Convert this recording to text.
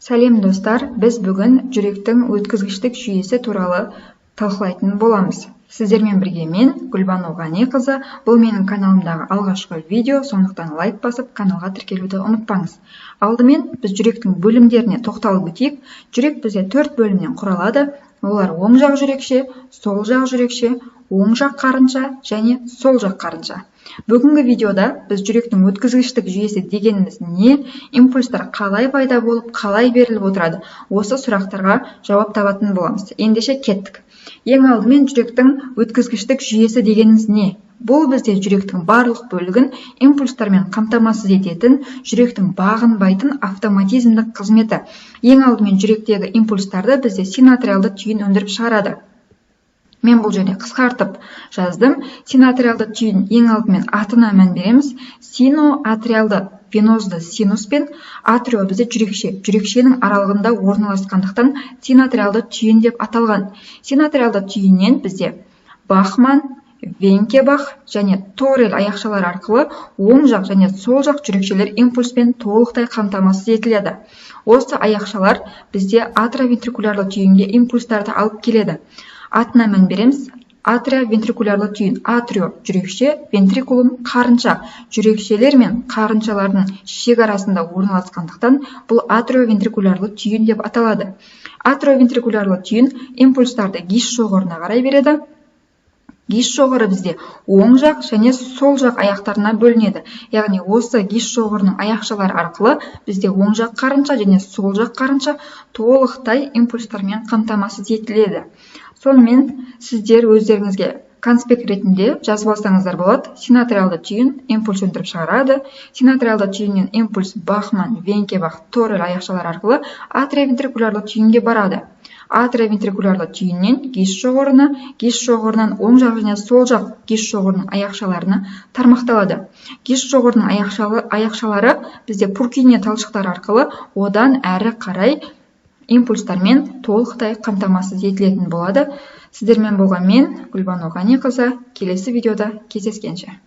Сәлем, достар! Біз бүгін жүректің өткізгіштік жүйесі туралы талқылайтын боламыз. Сіздермен бірге мен, Гүлбану Ғаниқызы. Бұл менің каналымдағы алғашқы видео, сондықтан лайк басып, каналға тіркелуді ұмытпаңыз. Алдымен біз жүректің бөлімдеріне тоқталып өтейік. Жүрек бізде төрт бөлімнен құралады. Олар: оң жақ жүрекше, сол жақ жүрекше, оң жақ қарынша және сол жақ қарынша. Бүгінгі видеода біз жүректің өткізгіштік жүйесі дегеніміз не, импульстар қалай пайда болып, қалай беріліп отырады, осы сұрақтарға жауап табатын боламыз. Ендеше, кеттік. Ең алдымен, жүректің өткізгіштік жүйесі дегеніміз не? Бұл бізде жүректің барлық бөлігін импульстармен қамтамасыз ететін жүректің бағынбайтын автоматизмдік қызметі. Ең алдымен, жүректегі импульстарды бізде синоатриалды түйін өндіріп шығарады. Мен бұл жерде қысқартып жаздым. Синоатриалды түйін, ең алдымен атына мән береміз. Синоатриалды, венозды синус пен атрио бізде жүрекше, жүрекшенің аралығында орналасқандықтан, синоатриалды түйін деп аталған. Синоатриалды түйіннен бізде Бахман, Венкебах және Торель аяқшалары арқылы оң жақ және сол жақ жүрекшелер импульспен толықтай қамтамасыз етіледі. Осы аяқшалар бізде атриовентрикулярлы түйінге импульстарды алып келеді. Атына мән береміз: атриовентрикулярлы түйін. Атрио – жүрекше, вентрикулум – қарынша. Жүрекшелер мен қарыншалардың шекарасында орналасқандықтан, бұл атриовентрикулярлы түйін деп аталады. Атриовентрикулярлы түйін импульстарды Гис шоғырына қарай береді. Гис шоғыры бізде оң жақ және сол жақ аяқтарына бөлінеді, яғни осы Гис шоғырының аяқшалары арқылы бізде оң жақ қарынша және сол жақ қарынша толықтай импульстармен қамтамасыз етіледі. Сонымен, сіздер өздеріңізге конспект ретінде жазып алсаңыздар болады. Синоатриалды түйін импульс өндіріп шығарады. Синоатриалды түйіннен импульс Бахман, Венкебах, Торель аяқшалары арқылы атриовентрикулярлы түйінге барады. Атриовентрикулярлы түйіннен Гис шоғырына, Гис шоғырынан оң жақ және сол жақ Гис шоғырының аяқшаларына тармақталады. Гис шоғырының аяқшалары бізде Пуркинье талшықтары арқылы одан әрі қарай импульстармен толықтай қамтамасыз етілетін болады. Сіздермен болған мен, Гүлбану Ғаниқызы. Келесі видеода кездескенше!